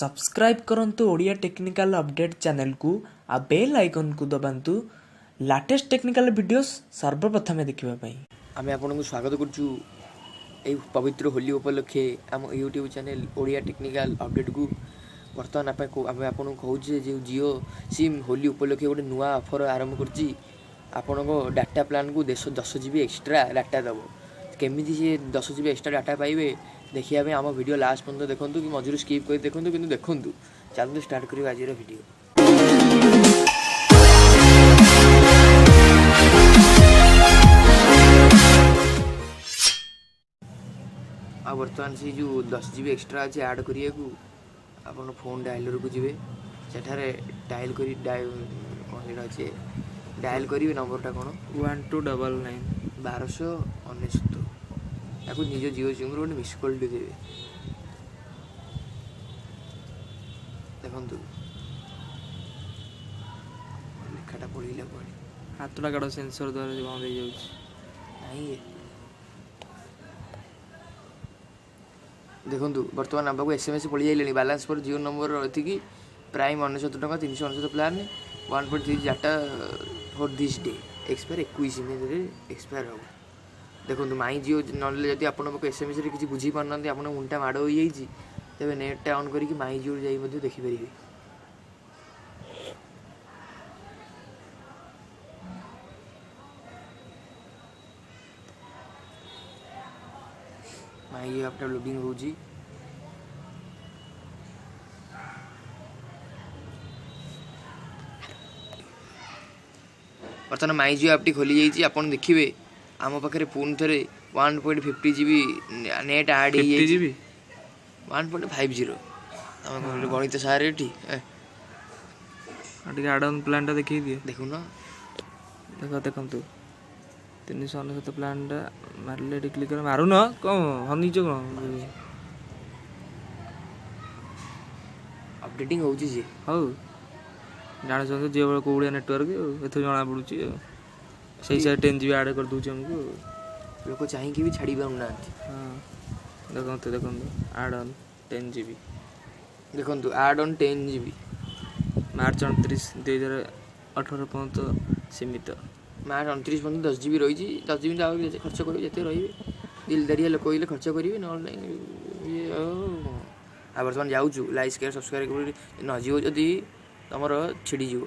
Subscribe କରନ୍ତୁ Odia technical update ଚ୍ୟାନେଲକୁ ଆଉ ବେଲ୍ ଆଇକନ୍କୁ ଦବାନ୍ତୁ ଲାଟେଷ୍ଟ ଟେକ୍ନିକାଲ ଭିଡ଼ିଓସ୍ ସର୍ବପ୍ରଥମେ ଦେଖିବା ପାଇଁ। ଆମେ ଆପଣଙ୍କୁ ସ୍ୱାଗତ କରୁଛୁ ଏହି ପବିତ୍ର ହୋଲି ଉପଲକ୍ଷେ ଆମ ୟୁଟ୍ୟୁବ୍ ଚ୍ୟାନେଲ୍ ଓଡ଼ିଆ ଟେକ୍ନିକାଲ ଅପଡ଼େଟ୍କୁ। ବର୍ତ୍ତମାନ ଆମେ ଆପଣଙ୍କୁ କହୁଛୁ ଯେ ଯେଉଁ ଜିଓ ସିମ୍ ହୋଲି ଉପଲକ୍ଷେ ଗୋଟେ ନୂଆ ଅଫର୍ ଆରମ୍ଭ କରିଛି, ଆପଣଙ୍କ ଡାଟା ପ୍ଲାନ୍କୁ 10 GB extra data ଦେବ। କେମିତି ସେ 10 GB extra data ପାଇବେ, ଦେଖିବା ପାଇଁ ଆମ ଭିଡ଼ିଓ ଲାଷ୍ଟ ପର୍ଯ୍ୟନ୍ତ ଦେଖନ୍ତୁ କି ମଝିରୁ ସ୍କିପ୍ କରି ଦେଖନ୍ତୁ, କିନ୍ତୁ ଦେଖନ୍ତୁ। ଚାଲନ୍ତୁ ଷ୍ଟାର୍ଟ କରିବା ଆଜିର ଭିଡ଼ିଓ। ଆଉ ବର୍ତ୍ତମାନ ସେଇ ଯେଉଁ 10 GB extra ଅଛି, ଆଡ଼୍ କରିବାକୁ ଆପଣ ଫୋନ୍ ଡାଇଲରକୁ ଯିବେ। ସେଠାରେ ଡାଏଲ୍ କରି, କ'ଣ ସେଇଟା ଅଛି, ଡାଏଲ୍ କରିବେ। ନମ୍ବରଟା କ'ଣ? 1299। 1299। ତାକୁ ନିଜ ଜିଓ ସିମ୍ରୁ ଗୋଟେ ମିସ୍ କଲ୍ଟେ ଦେବେ। ଦେଖନ୍ତୁ, ଲେଖାଟା ପଡ଼ିଲା କୁଆଡ଼େ? ହାତଟା କାଢ଼, ସେନ୍ସର ଦ୍ୱାରା ବନ୍ଦ ହେଇଯାଉଛି। ନାହିଁ, ଦେଖନ୍ତୁ, ବର୍ତ୍ତମାନ ଆମ ପାଖକୁ SMS ପଳେଇ ଯାଇଲେଣି। ବାଲାନ୍ସ ଫର୍ ଜିଓ ନମ୍ବର ଏତିକି, ପ୍ରାଇମ୍ 99 ଟଙ୍କା, 399 plan, 1.3 data for this day, expire 21 ମେରେ ଏକ୍ସପାୟାର ହେବ। ଦେଖନ୍ତୁ, ମାଇ ଜିଓ ନହେଲେ ଯଦି ଆପଣଙ୍କ ପାଖକୁ ଏସ୍ଏମ୍ଏସ୍ରେ କିଛି ବୁଝିପାରୁନାହାନ୍ତି, ଆପଣଙ୍କ ମୁଣ୍ଡଟା ମାଡ଼ ହୋଇଯାଇଛି, ତେବେ ନେଟ୍ଟା ଅନ୍ କରିକି ମାଇ ଜିଓ ଯାଇ ମଧ୍ୟ ଦେଖିପାରିବେ। ମାଇ ଜିଓ ଆପ୍ଟା ଲୋଡ଼ିଂ ହେଉଛି। ବର୍ତ୍ତମାନ ମାଇ ଜିଓ ଆପ୍ଟି ଖୋଲିଯାଇଛି। ଆପଣ ଦେଖିବେ, ଆମ ପାଖରେ ପୁଣି ଥରେ 1.50 GB net add 50 ହେଇଯାଇଛି। ଜିବି? 1.50। ଆମେ କହିଲୁ ଗଣିତ ସାର୍ ଏଠି ଆଉ ଟିକେ ଆଡ଼୍ ଅନ୍ ପ୍ଲାନ୍ଟା ଦେଖେଇ ଦିଏ। ଦେଖୁନ। ଦେଖନ୍ତୁ, 399 ପ୍ଲାନ୍ଟା ମାରିଲେ, ଏଠି କ୍ଲିକ୍ କର। ମାରୁନ କ'ଣ, ହନିଛ କ'ଣ? ଅପଡେଟିଂ ହେଉଛି ଯେ। ହଉ, ଜାଣୁଛନ୍ତି ଜିଓ କେଉଁ ଭଳିଆ ନେଟୱାର୍କ ଆଉ ଏଥିରୁ ଜଣା ପଡ଼ୁଛି। ଆଉ ସେଇ ହିସାବରେ 10 GB add କରିଦେଉଛି ଆମକୁ ଆଉ। ଲୋକ ଚାହିଁକି ବି ଛାଡ଼ି ପାରୁନାହାନ୍ତି। ହଁ, ଦେଖନ୍ତୁ ଦେଖନ୍ତୁ, ଆଡ଼୍ ଅନ୍ 10 GB। ଦେଖନ୍ତୁ, add on 10 GB। March 29 2018 ପର୍ଯ୍ୟନ୍ତ ସୀମିତ। ମାର୍ଚ୍ଚ 29 ପର୍ଯ୍ୟନ୍ତ 10 GB ରହିଛି। 10 GB ଆଉ ଯେତେ ଖର୍ଚ୍ଚ କରିବେ, ଯେତେ ରହିବେ, ଦିଲଦାରିଆ ଲୋକ ହେଲେ ଖର୍ଚ୍ଚ କରିବେ, ନହେଲେ ନାହିଁ ଇଏ। ଆଉ ଆଉ ବର୍ତ୍ତମାନ ଯାଉଛୁ। ଲାଇକ୍, ସେୟାର, ସବସ୍କ୍ରାଇବ୍ କରି ନଯିବ ଯଦି ତମର ଛିଡ଼ିଯିବ।